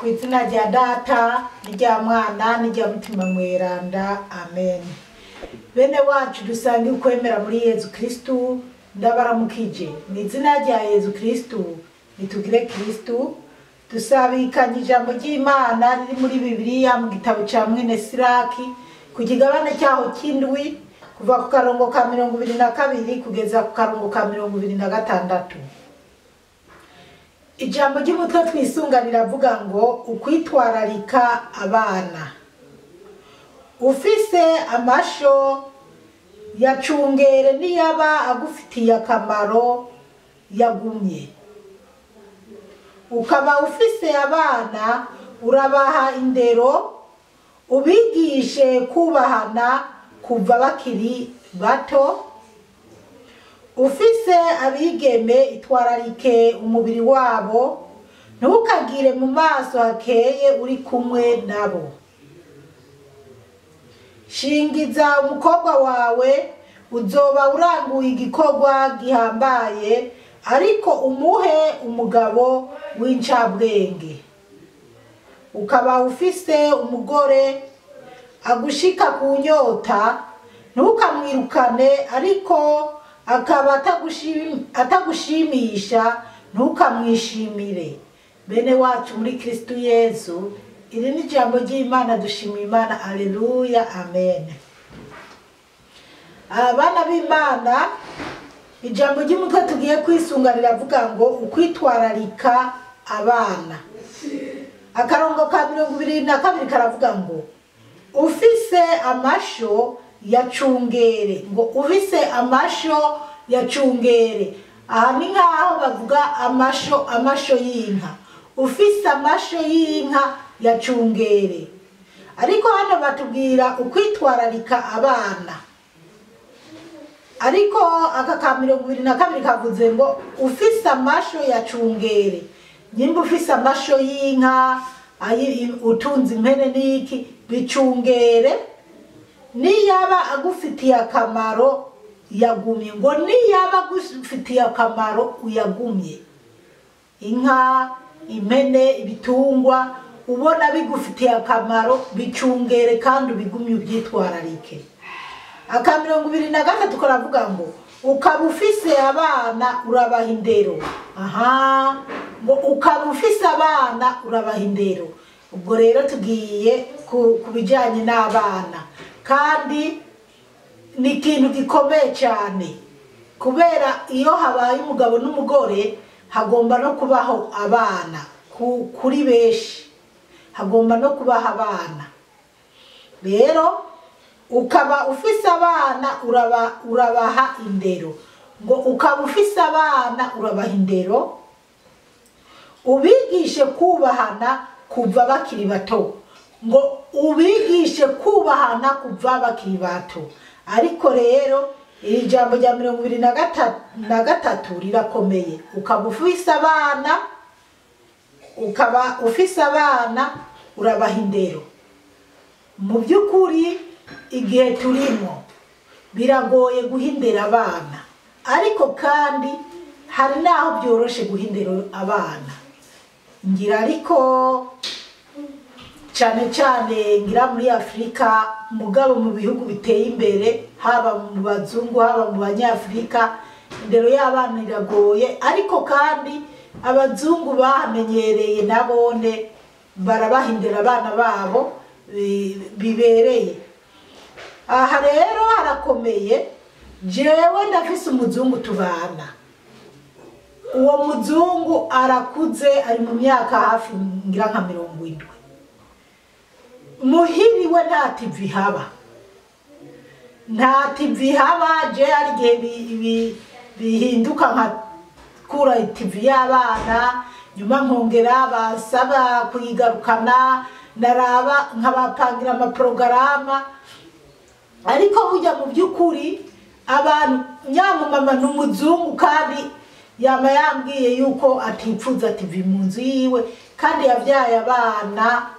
Ku izina rya Data n'irya Mwana n'irya Mutima Mweranda, amen. Bene wacu dusange ukwemera muri Yezu Kristu, ndabaramukije mu izina rya Yezu Kristu. Nitugire Kristu. Dusabikanye ijambo ry'Imana riri muri Bibiliya mu gitabo ca mwene Siraki ku kigabane cyaho cy'indwi, kuva ku karongo ka 22 kugeza ku karongo ka 26. Ijambo ry'umutwe twisunga riravuga ngo ukwitwararika abana. Ufise amasho yacungere, niyaba agufitiye akamaro yagumye. Ukaba ufise abana, urabaha indero, ubigishe kubahana kuva bakiri bato. Ufise abigeme, itwararike umubiri wabo, ntukagire mu maso hakeye uri kumwe nabo. Shingiza umukobwa wawe, uzoba uranguye igikorwa gihambaye, ariko umuhe umugabo w'incabwenge. Ukaba ufise umugore agushika ku nyota, ntukamwirukane, ariko akaba atagushimisha, ntukamwishimire. Bene wacu muri Kristu Yezu, iri ni ijambo ry'Imana. Dushima Imana, aleluya, amen. Abana b'Imana, ijambo ry'umutwe tugiye kwisunga riravuga ngo ukwitwararika abana. Akarongo ka 22 karavuga ngo ufise amasho yacungere, ngo ufise amasho yacungere. Aha ni nkaho bavuga amasho, amasho y'inka. Ufise amasho y'inka yacungere. Ariko hano batubwira ukwitwararika abana. Ariko aka ka 22 kavuze ngo ufise amasho yacungere. Nyimba ufise amasho y'inka, utunze impene n'iki, bicungere, niyaba agufitiye akamaro yagumye. Ngo niyaba agufitiye akamaro uyagumye. Inka, impene, ibitungwa ubona bigufitiye akamaro, bicungere kandi ubigumye, ubyitwararike. Aka 23 karavuga ngo ukaba ufise abana urabaha indero. Aha, ngo ukaba ufise abana urabaha indero. Ubwo rero tugiye ku bijyanye n'abana, kandi ni ikintu gikomeye cyane, kubera iyo habaye umugabo n'umugore hagomba no kubaho abana. Kuri benshi hagomba no kubaho abana. Rero ukaba ufise abana urabaha indero. Ngo ukaba ufise abana urabaha indero, ubigishe kubahana kuva bakiri bato. Ngo ubigishe kubahana kuva bakiri bato. Ariko rero iri jambo rya 23 rirakomeye. Ukaba ufise abana, ukaba ufise abana urabaha indero. Mu by'ukuri igihe turimo biragoye guhindera abana, ariko kandi hari naho byoroshe guhindera abana. Ngira ariko cyane cyane ngira muri Afrika, mugabo mu bihugu biteye imbere, haba mu bazungu haba mu banyafrika, indero y'abana iragoye. Ariko kandi abazungu bahamenyereye nabone barabahindera abana babo bibereye. Aha rero harakomeye. Jewe ndafise umuzungu tubana. Uwo muzungu arakuze, ari mu myaka hafi ngira nka 70. Muhiriwe nta TV haba, nta TV haba. Je hari igihe bihinduka nka kura TV y'abana, nyuma nkongera basaba kuyigarukana, naraba nkabapangira amaprogarama. Ariko burya mu by'ukuri abantu, nyamumama n'umuzungu, kandi yama yambwiye yuko atipfuza TV mu nzu yiwe, kandi yavyaye abana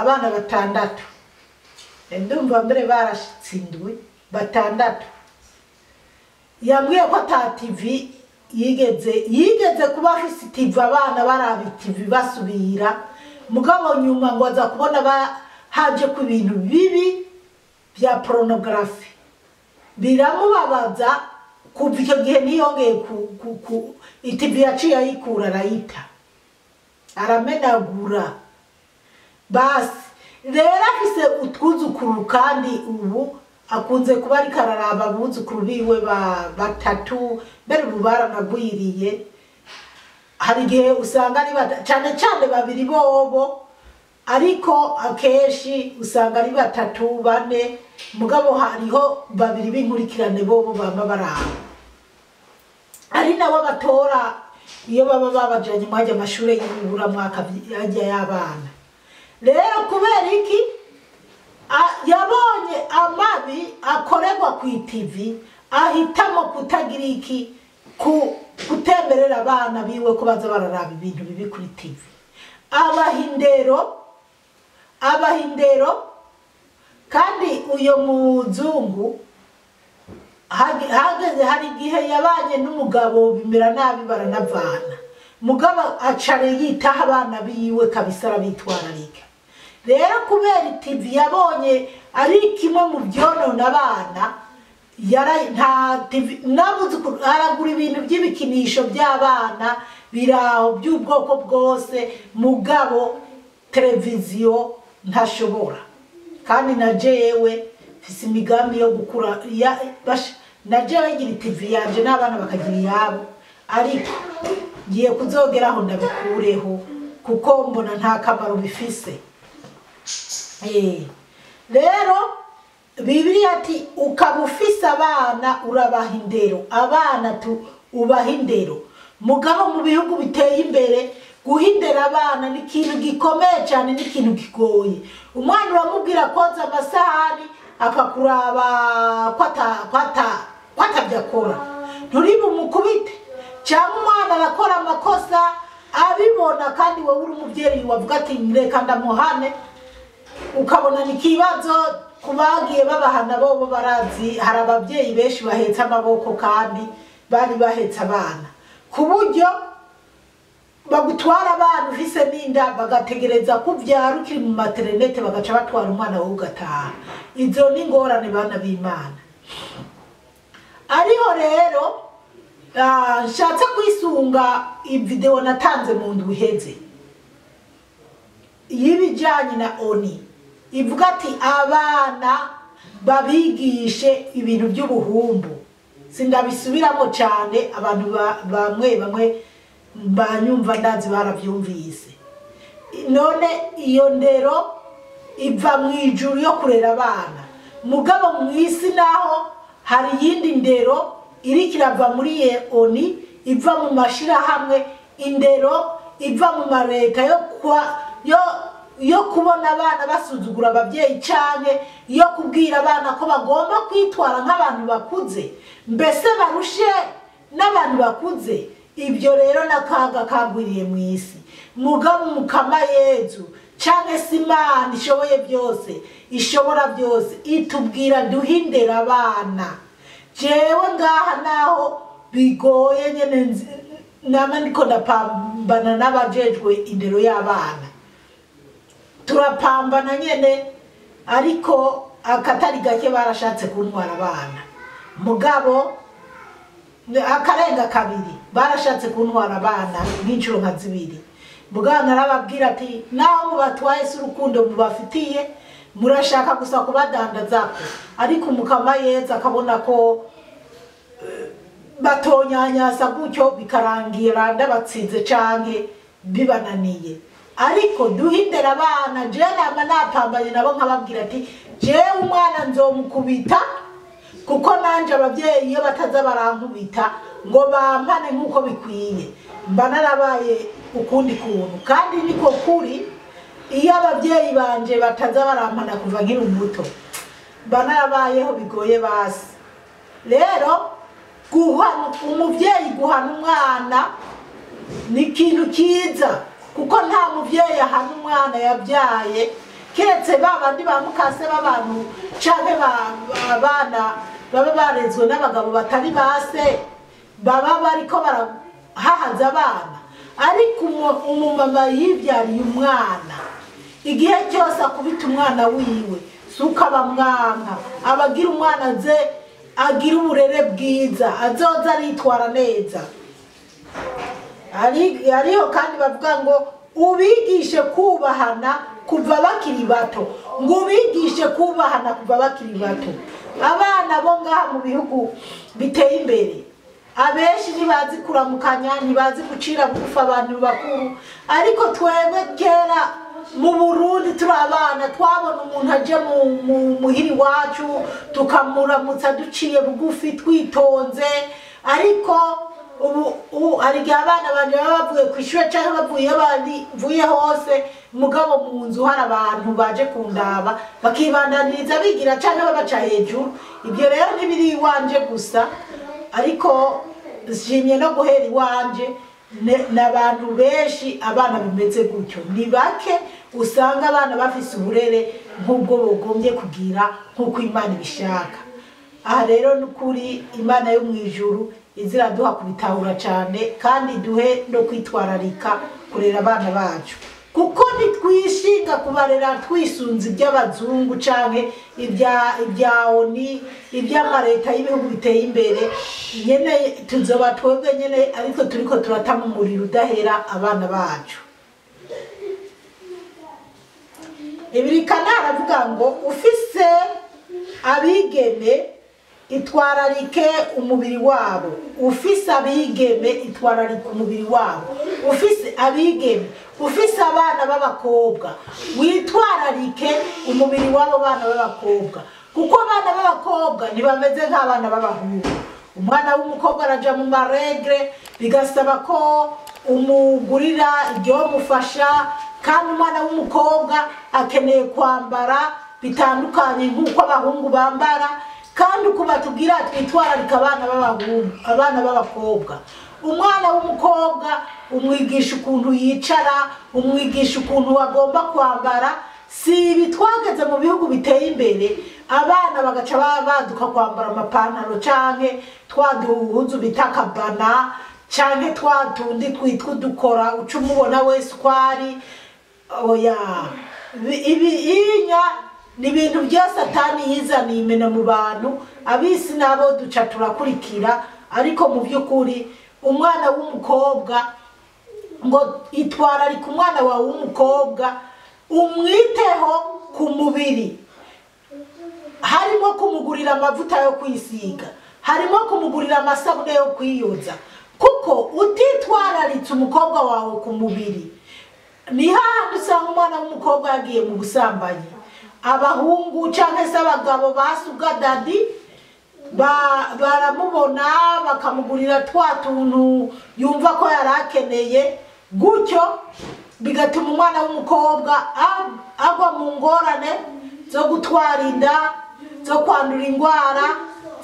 6. Ndumva mbere barashitsindwe 6. Yambwiye ko ata TV yigeze kuba afise TV, abana baraba TV basubira. Mugabo nyuma ngo aza kubona haje ku bintu bibi bya pornography, biramubabaza. Kuva icyo gihe ntiyongeye ku iTV, yaciye ayikura, arayita, aramenagura. Basi rero afise utwuzukuru, kandi ubu akunze kuba ariko araraba abuzukuru biwe batatu, mbere ubu baranagwiriye. Hari igihe usanga ari cane cane babiri bobo, ariko akenshi usanga ari batatu, bane, mugabo hariho babiri b'inkurikirane bobo bama baraba, ari nabo batora iyo baba babajanye mwajya amashure y'ibiburamwaka yajya y'abana. Rero kubera iki yabonye amabi akorerwa ku iTV, ahitamo kutagira iki, kutemerera abana biwe ko baza bararaba ibintu bibi kuri TV. Abaha indero, abaha indero. Kandi uyo muzungu hageze hari igihe yabanye n'umugabo bimera nabi, baranavana, mugabo acare yitaho abana biwe kabisa, arabitwararika. Rero kubera iTV yabonye ari kimwe mu byonona abana, nta TV n'abuzukuru, aragura ibintu by'ibikinisho by'abana biraho by'ubwoko bwose, mugabo televiziyo ntashobora. Kandi na jewe mfise imigambi yo gukura na jewe ngira iTV yanje n'abana bakagira iyabo, ariko ngiye kuzogeraho ndabikureho kuko mbona nta kamaro bifise. Rero Bibiliya ati ukaba ufise abana urabaha indero, abana tu ubaha indero. Mugabo mu bihugu biteye imbere, guhindera abana ni ikintu gikomeye cyane, ni ikintu kigoye. Umwana uramubwira koza amasahani akakuraba ko atabyo akora, nturi bumukubite. Cyangwa umwana arakora amakosa abibona, kandi wowe uri umubyeyi wavuga ati reka ndamuhane, ukabona ni ikibazo. Ku bagiye babahana bo barazi, hari ababyeyi benshi bahetse amaboko kandi bari bahetse abana, ku buryo bagutwara abana ufise n'inda, bagategereza kubyara ukiri mu maternité, bagaca batwara umwana wowe ugataha. Izo ni ingorane, bana b'Imana. Ariho rero nshatse kwisunga ivideo natanze mu ndwi iheze y'ibijyanye na ONU, ivuga ati abana babigishe ibintu by'ubuhumbu. Sindabisubiramo cyane, abantu bamwe bamwe banyumva ndazi barabyumvise. None iyo ndero iva mu ijuru yo kurera abana, mugabo mu isi naho hari iyindi ndero iriko irava muri ONU, iva mu mashirahamwe, indero iva mu mareta yo kubona abana basuzugura ababyeyi, canke yo kubwira abana ko bagomba kwitwara nk'abantu bakuze, mbese barushe n'abantu bakuze. Ibyo rero n'akaga kagwiriye mu isi. Mugabo Umukama Yezu canke se Imana ishoboye byose, ishobora byose, itubwira duhindera abana. Jewe ngaha naho bigoye nyene, nama ndiko ndapambana n'abajejwe indero y'abana, turapambana nyene, ariko akatari gake barashatse kuntwara abana. Mugabo akarenga kabiri barashatse kuntwara abana nk'inshuro nka zibiri. Mugabo narababwira ati naho mubatwaye si urukundo mubafitiye, murashaka gusa kubadandazako. Ariko Umukama Yezu akabona ko batonyanyasa gutyo, bikarangira ndabatsinze canke bibananiye. Ariko duhindera abana. Jewe nama napambanye nabo, nkababwira ati jewe umwana nzomukubita, kuko nanje ababyeyi iyo bataza barankubita ngo bampane nk'uko bikwiye, mba narabaye ukundi kuntu. Kandi niko kuri, iyo ababyeyi banje bataza barampana kuva nkiri muto, mba narabayeho bigoye. Basi rero guhana, umuvyeyi guhana umwana ni ikintu kiza, kuko nta muvyeyi ahana umwana yabyaye keretse ba bandi ba mukase b'abantu, canke abana baba barezwe n'abagabo batari base, baba bariko barahahaza abana. Ariko umumama yibyariye umwana, igihe cyose akubita umwana wiwe suka bamwanka, abagira umwana aze agira uburere bwiza, azoza aritwara neza. Hariho kandi bavuga ngo ubigishe kubahana kuva bakiri bato, ngo ubigishe kubahana kuva bakiri bato. Abana bo ngaha mu bihugu biteye imbere abenshi ntibazi kuramukanya, ntibazi gucira bugufi abantu bakuru. Ariko twebwe kera mu Burundi turi abana twabona umuntu aje mu muhiri wacu tukamuramutsa duciye bugufi twitonze. Ariko ubu hari igihe abana banje baba bavuye ku ishure canke bavuye bavuye hose, mugabo mu nzu hari abantu baje kundaba bakibandaniriza bigira canke babaca hejuru. Ibyo rero ntibiri iwanje gusa, ariko nshimye no guhera iwanje n'abantu benshi abana bimeze gutyo. Ni bake usanga abana bafise uburere nk'ubwo bogombye kugira nk'uko Imana ibishaka. Aha rero n'ukuri Imana yo mu ijuru iziraduha kubitahura cyane, kandi duhe no kwitwararika kurera abana bacu, kuko ntitwishinga kubarera twisunze iby'abazungu canke ibya oni, iby'amareta y'ibihugu biteye imbere. Nyene tuzoba twebwe nyene ariko turiko turatama umuriro udahera abana bacu. Ibirikana aravuga ngo ufise abigeme itwararike umubiri wabo, ufise abigeme itwararike umubiri wabo, ufise abigeme, ufise abana b'abakobwa witwararike umubiri wabo bana b'abakobwa, kuko abana b'abakobwa ntibameze nk'abana b'abahungu. Umwana w'umukobwa araja mu maregre bigasaba ko umugurira ibyo mufasha, kandi umwana w'umukobwa akeneye kwambara bitandukanye nk'uko abahungu bambara. Kandi uko batubwira twitwararika abana b'abahungu, abana b'abakobwa. Umwana w'umukobwa umwigisha ukuntu yicara, umwigisha ukuntu agomba kwambara. Si ibi twageze mu bihugu biteye imbere abana bagaca baduka kwambara amapantaro canke twaduhuzu bita kabana canke twatundi twitwa udukora uca umubona wese uko ari. Oya, ibi inya ni ibintu bya Satani yizaniye imena mu bantu, abisi nabo duca turakurikira. Ariko mu by'ukuri umwana w'umukobwa ngo itwararika umwana wawe w'umukobwa, umwiteho ku mubiri, harimo kumugurira amavuta yo kwisiga, harimo kumugurira amasabune yo kwiyoza, kuko utitwararitse umukobwa wawe ku mubiri ni hahandi usanga umwana w'umukobwa yagiye mu busambanyi. Abahungu canke se abagabo basuga dadi baramubona bakamugurira twa tuntu yumva ko yarakeneye, gutyo bigatuma umwana w'umukobwa agwa mu ngorane zo gutwara inda, zo kwandura indwara,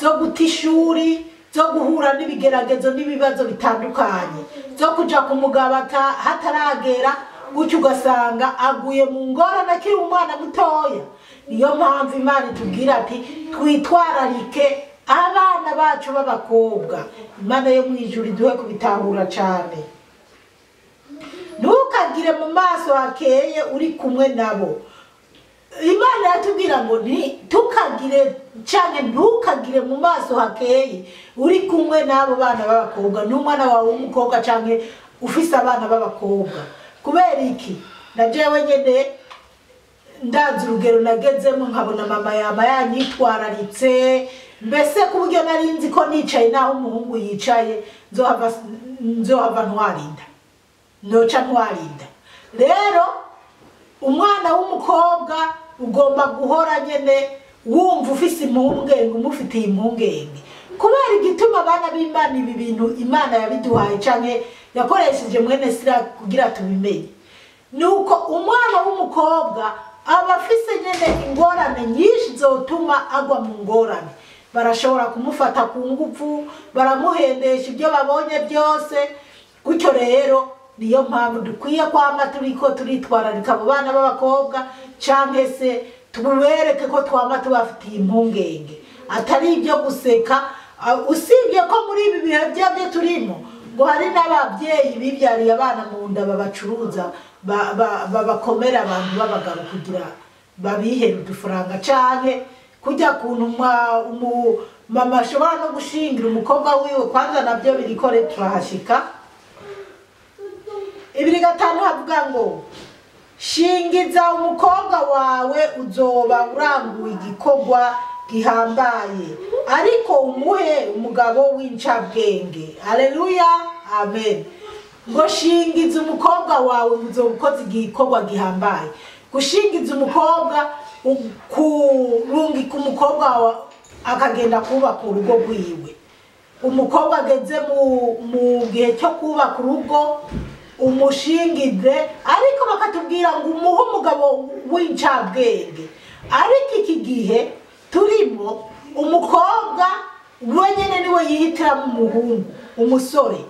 zo guta ishuri, zo guhura n'ibigeragezo n'ibibazo bitandukanye, zo kuja kumugabata hataragera, gutyo ugasanga aguye mu ngorane akiri umwana mutoya. Niyo mpamvu Imana itubwira ati twitwararike abana bacu b'abakobwa. Imana yo mu ijuru iduhe kubitahura cyane. Ntukagire mu maso hakeye uri kumwe nabo. Imana yatubwira ngo ntukagire cyane, ntukagire mu maso hakeye uri kumwe n'abo bana b'abakobwa, n'umwana wawe w'umukobwa canke ufise abana b'abakobwa. Kubera iki? Na jewe nyene ndazi urugero nagezemo nkabona mama yama yanyitwararitse, mbese ku buryo nari nzi ko nicaye naho umuhungu yicaye nzohava ntwarinda, noca ntwarinda. Rero umwana w'umukobwa ugomba guhora nyene wumva ufise impungenge, umufitiye impungenge. Kubera igituma abana b'Imana ibi bintu Imana yabiduhaye canke yakoresheje mwene Sira kugira tubimenye, nuko umwana w'umukobwa aba afise nyene ingorane nyinshi zotuma agwa mu ngorane. Barashobora kumufata ku ngufu, baramuhendesha ibyo babonye byose. Gutyo rero niyo mpamvu dukwiye kwama turiko turitwararika abo bana b'abakobwa, canke se tubereke ko twama tubafitiye impungenge, atari ibyo guseka. Usibye ko muri ibi bihe byabyo turimo Ngo hari n'ababyeyi bibyariye abana mu nda babacuruza, babakomera abantu b'abagabo kugira babihere udufaranga, canke kujya kuntu mama ashobora no gushingira umukobwa wiwe. Kwanza nabyo birikore, turahashika. 2:5 havuga ngo shingiza umukobwa wawe uzoba uranguye igikorwa gihambaye, ariko umuhe umugabo w'incabwenge. Haleluya, amen. Ngo shingiza umukobwa wawe uzoba ukoze igikorwa gihambaye. Gushingiza umukobwa, kurungika umukobwa wawe akagenda kubaka urugo rwiwe. Umukobwa ageze mu gihe cyo kubaka urugo, umushingize, ariko bakatubwira ngo umuhe umugabo w'incabwenge. Ariko iki gihe turimo, umukobwa wenyine niwe yihitiramo umuhungu, umusore.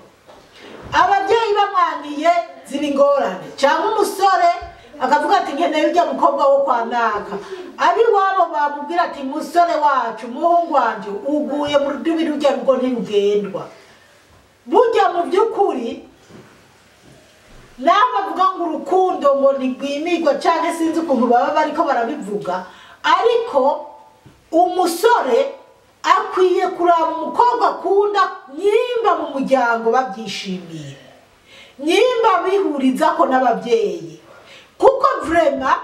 Ababyeyi bamwangiye ziba ingorane, cyangwa umusore akavuga ati nkeneye ujya mukobwa wo kwa naka. Ab'iwabo bamubwira ati musore wacu, umuhungu wanje, uguye mu rudubi, rujya rugo ntirugendwa. Burya mu by'ukuri naho bavuga ngo urukundo ngo ntigwimirwa, cyangwa sinzi ukuntu baba bariko barabivuga, ariko umusore akwiye kuraba umukobwa akunda nyimba mu muryango babyishimiye, nyimba bihuriza ko n'ababyeyi. Kuko vraiment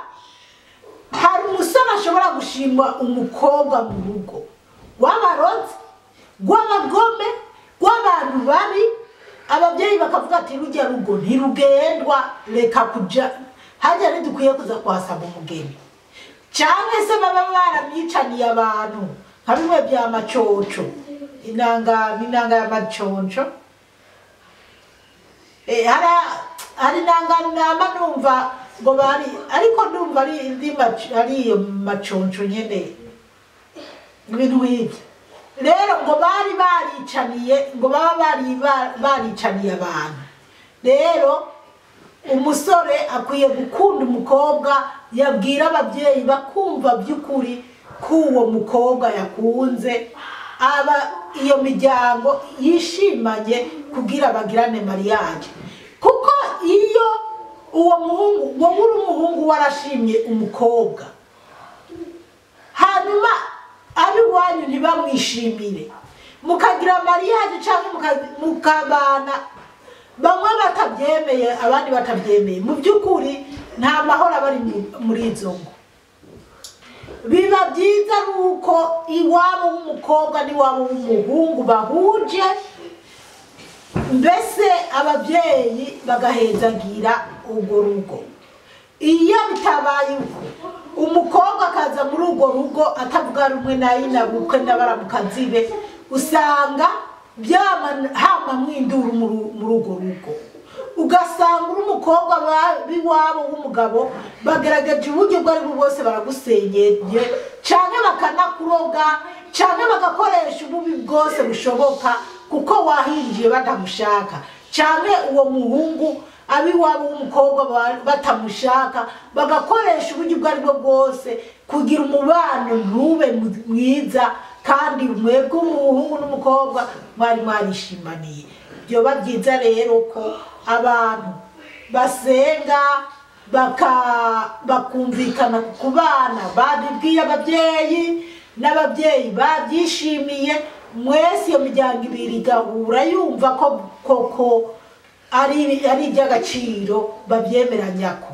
hari umusore ashobora gushima umukobwa mu rugo w'abarozi, rw'abagome, rw'abantu babi, ababyeyi bakavuga ati rujya rugo ntirugendwa, reka kuja hajya, ntidukwiye kuza kuhasaba umugeni. Cyangwa se baba baramwicaniye abantu nka bimwe bya macoco, inanga n'inanga ya maconco. Hari inanga nama numva ngo bari, ariko ndumva ari indi ari iyo maconco nyene, ibintu nk'ibyo. Rero ngo bari baricaniye, ngo baba bari baricaniye abantu. Rero umusore akwiye gukunda umukobwa, yabwira ababyeyi bakumva by'ukuri ko uwo mukobwa yakunze, aba iyo miryango yishimanye kugira bagirane mariage. Kuko iyo uwo muhungu, wowe uri umuhungu warashimye umukobwa, hanyuma ab'iwanyu ntibamwishimire, mukagira mariage cyangwa mukabana, bamwe batabyemeye abandi batabyemeye, mu by'ukuri nta mahoro aba ari muri izo ngo. Biba byiza ari uko iwabo w'umukobwa n'iwabo w'umuhungu bahuje, mbese ababyeyi bagahezagira urwo rugo. Iyo bitabaye uko, umukobwa akaza muri urwo rugo atavuga rumwe na nyina bukwe n'abaramukazi be, usanga byama hamamwo induru muri urwo rugo. Ugasanga uri umukobwa b'iwabo w'umugabo bagaragaje uburyo ubwo aribwo bwose baragusenyeye, canke bakanakuroga, canke bagakoresha ububi bwose bushoboka kuko wahinjiye batamushaka, canke uwo muhungu ab'iwabo w'umukobwa batamushaka, bagakoresha uburyo ubwo aribwo bwose kugira umubano ntube mwiza, kandi mwebwe umuhungu n'umukobwa mwari mwarishimaniye. Byoba byiza rero ko abantu basenga bakumvikana ku bana, babibwiye ababyeyi n'ababyeyi babyishimiye, mwese iyo miryango ibiri igahura yumva ko koko ari iby'agaciro, babyemeranyako.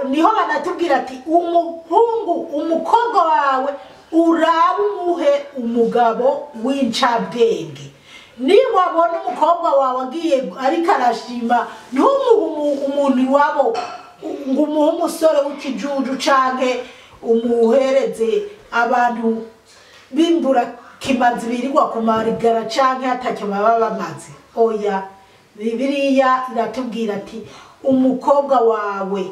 Niho banatubwira ati umuhungu, umukobwa wawe urabe umuhe umugabo w'incabwenge. Niwabona umukobwa wawe agiye ariko arashima, ntumuhe umuntu iwabo ngo umuhe umusore w'ikijuju canke umuhereze abantu b'imburakimazi birirwa ku marigara canke atacyo baba bamaze. Oya, Bibiliya iratubwira ati umukobwa wawe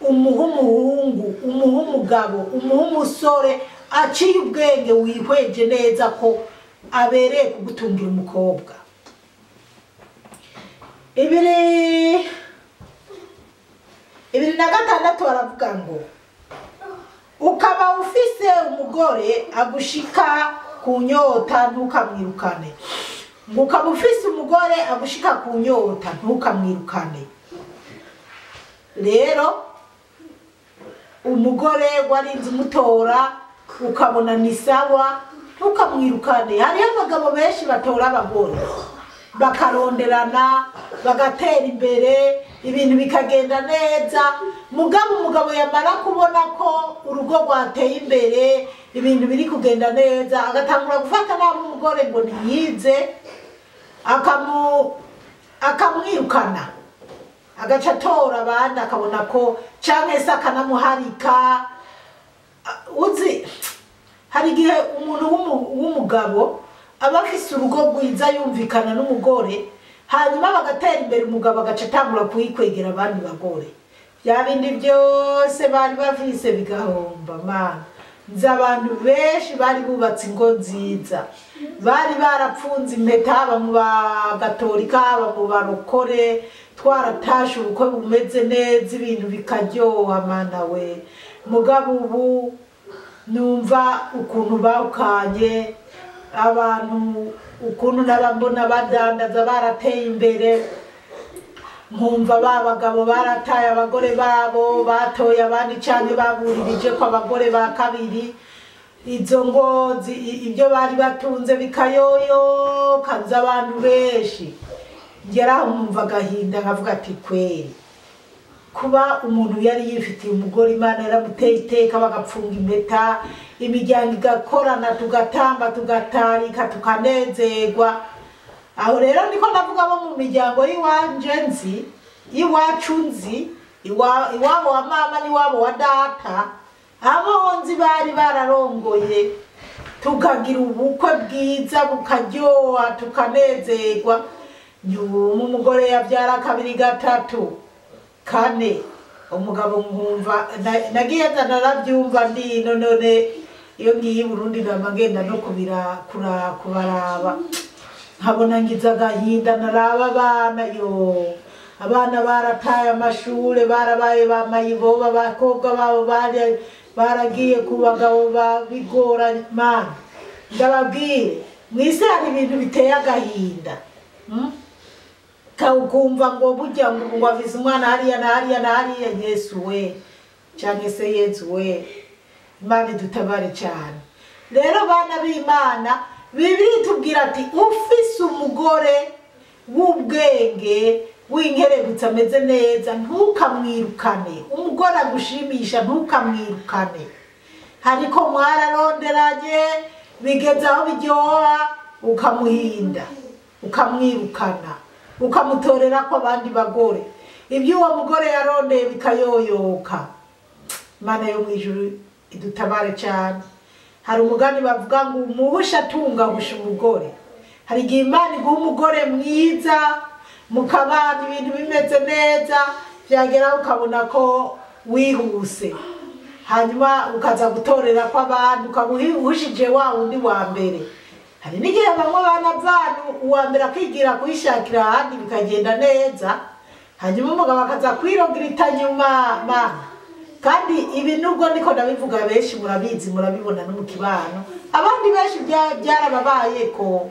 umuhe umuhungu, umuhe umugabo, umuhe umusore aciye ubwenge, wihweje neza ko abereye kugutungira umukobwa. 2:26 baravuga ngo Ukaba ufise umugore agushika ku nyota ntukamwirukane. Ngo ukaba ufise umugore agushika ku nyota ntukamwirukane. Rero umugore warinze umutora ukabona ni sawa, ntukamwirukane. Hariho abagabo benshi batora abagore bakaronderana, bagatera imbere, ibintu bikagenda neza. Mugabo umugabo yamara kubona ko urugo rwateye imbere, ibintu biri kugenda neza, agatangura gufata nabi umugore ngo ntiyize, akamwirukana, agaca atora abandi, akabona ko canke se akanamuharika. Uzi hari igihe umuntu w'umugabo aba afise urugo rwiza yumvikana n'umugore, hanyuma bagatera imbere, umugabo agaca atangura kuyikwegera abandi bagore, bya bindi byose bari bafise bigahomba. Mana, nzi abantu benshi bari bubatse ingo nziza, bari barapfunze impeta, haba mu bagatolika haba mu barokore, twaratashe ubukwe bumeze neza, ibintu bikaryoha. Mana we, mugabo ubu numva ukuntu bawukanye abantu, ukuntu n'abambona badandaza barateye imbere, nkumva ba bagabo barataye abagore babo, batoye abandi canke baburirije ko abagore ba kabiri, izo ngo ibyo bari batunze bikayoyoka. Nzi abantu benshi, ngeraho nkumva agahinda, nkavuga ati kweri kuba umuntu yari yifitiye umugore, Imana yaramuteye iteka, bagapfunga impeta, imiryango igakorana, tugatamba, tugatarika, tukanezerwa. Aho rero niko ndavuga bo mu miryango y'iwanje nzi, iwacu nzi, iwabo wa mama n'iwabo wa data, abo nzi bari bararongoye, tukagira ubukwe bwiza bukaryoha, tukanezerwa. Nyuma umugore yabyara kabiri, gatatu, kane, umugabo nkumva nagiye nza narabyumva ndino. None iyo ngiye i Burundi nama ngenda no kubaraba, nkabona ngize agahinda, naraba abana, yo, abana barataye amashure, barabaye ba mayiboba, abakobwa babo bari baragiye ku bagabo bigoranye. Mana, ndababwire, mw'isi hari ibintu biteye agahinda. Ukumva ngo burya ngo afise umwana hariya na hariya na hariya. Yesu we, canke se Yesu we, Imana idutabare cyane. Rero bana b'Imana, Bibiliya itubwira ati ufise umugore w'ubwenge, w'inkerebutsi, ameze neza, ntukamwirukane. Umugore agushimisha ntukamwirukane. Ariko mwararonderanye bigeze aho biryoha, ukamuhinda, ukamwirukana, ukamutorera ko abandi bagore, ibyo uwo mugore yarondeye bikayoyoka. Imana yo mu ijuru idutabare cyane. Hari umugani bavuga ngo umuhusha atunga ahusha umugore. Hari igihe Imana iguha umugore mwiza, mukabana, ibintu bimeze neza, byageraho ukabona ko wihuse, hanyuma ukaza gutorera ko abandi, ukaba uhushije wa wundi wa mbere. Hari n'igihe bamwe banavana uwa mbere akigira kuyishakira ahandi, bikagenda neza, hanyuma umugabo akaza kwirogirita nyuma. Mana, kandi ibi nubwo niko ndabivuga, benshi murabizi, murabibona no mu kibano, abandi benshi byarababaye ko.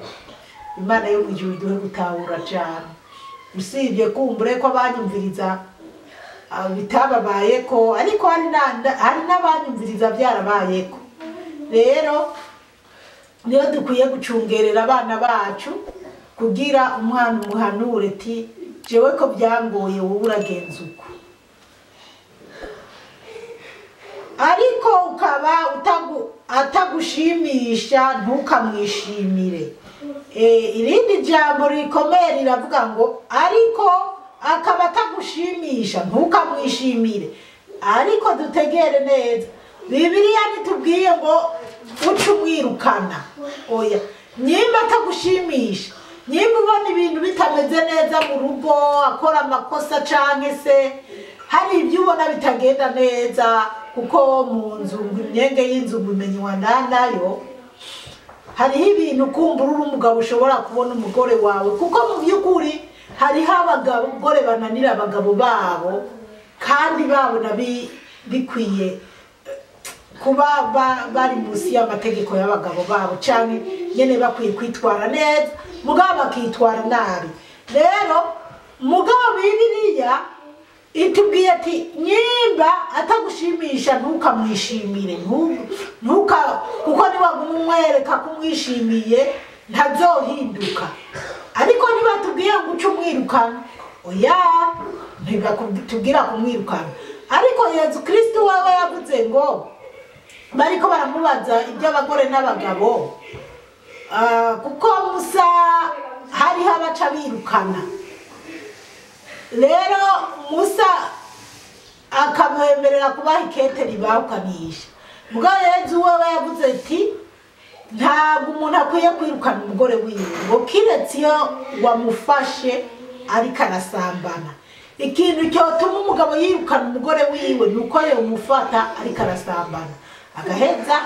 Imana yo mu ijuru iduhe gutahura cyane. Usibye kumbure ko abanyumviriza bitababaye ko, ariko hari n'abanyumviriza byarabaye ko. Rero niyo dukwiye gucungerera abana bacu, kugira umwana umuhanure ti jewe ko byangoye, wowe uragenza uko. Ariko ukaba atagushimisha ntukamwishimire. Irindi jambo rikomeye riravuga ngo ariko akaba atagushimisha ntukamwishimire. Ariko dutegere neza, Bibiliya ntitubwiye ngo uce umwirukana, oya. Nimba atagushimisha, nimba ubona ibintu bitameze neza mu rugo, akora amakosa canke se hari ibyo ubona bitagenda neza, kuko mu nzu ngo imyenge y'inzu ngo imenywa nayo. Hariho ibintu kumbura uri umugabo ushobora kubona umugore wawe, kuko mu by'ukuri hariho abagore bananira abagabo babo kandi babona bikwiye. kuba bari munsi y'amategeko y'abagabo babo, canke nyene bakwiye kwitwara neza mugabo bakitwara nabi. Rero mugabo Bibiliya itubwiye ati nyimba atagushimisha ntukamwishimire, ntuka, kuko niwaguma umwereka ko umwishimiye ntazohinduka. Ariko nibatubwiye ngo uce umwirukana, oya, ntibakutubwira kumwirukana. Ariko Yezu Kristo wewe yavuze ngo bariko baramubaza iby'abagore n'abagabo, kuko Musa hariho abaca birukana. Rero Musa akamwemerera kubaha ikete ribahukanisha. Mugabo Yezu wewe yavuze ati ntabwo umuntu akwiye kwirukana umugore wiwe, ngo kiretse iyo wamufashe ariko arasambana. Ikintu cyotuma umugabo yirukana umugore wiwe ni uko yomufata ariko arasambana, agaheza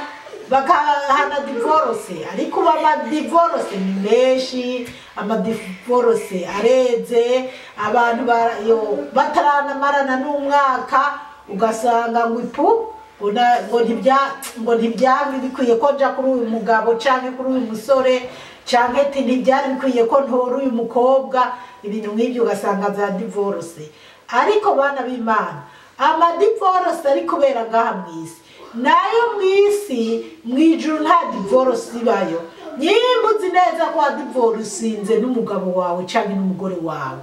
bakahana divorce. Ariko ubu amadivorce ni menshi, amadivorce areze, abantu bataranamarana n'umwaka ugasanga ngo ipu, ngo ntibyari bikwiye ko nja kuri uyu mugabo canke kuri uyu musore, canke ati ntibyari bikwiye ko ntora uyu mukobwa, ibintu nk'ibyo ugasanga za divorce. Ariko bana b'Imana, amadivorce ari kubera ngaha mw'isi, nayo mw'isi mw'ijuru nta divorce ibayo. Nyimba uzi neza ko wadivorcinze n'umugabo wawe canke n'umugore wawe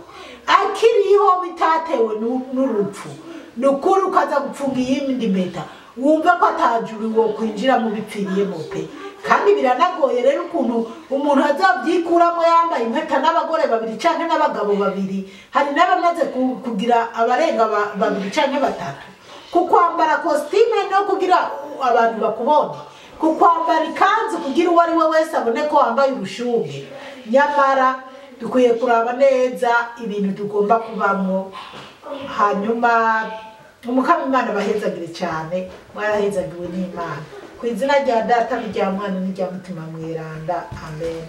akiriho bitatewe n'urupfu, ni ukuri ukaza gupfunga iyindi mpeta, wumva ko atajuru wo kwinjira mu bipfiriyemo pe. Kandi biranagoye rero ukuntu umuntu azabyikuramo yambaye impeta n'abagore babiri canke n'abagabo babiri, hari n'abamaze kugira abarenga babiri canke batatu. Kukwambara kositime no kugira abantu bakubone, kukwambara ikanzu kugira uwo ari we wese abone ko wambaye ubushuhe. Nyamara dukwiye kuraba neza ibintu tugomba kubamwo. Hanyuma Umukama Imana abahezagire cyane, mwarahezagiwe n'Imana. Ku izina rya Data n'irya Mwana n'irya Mutima Mweranda, amen.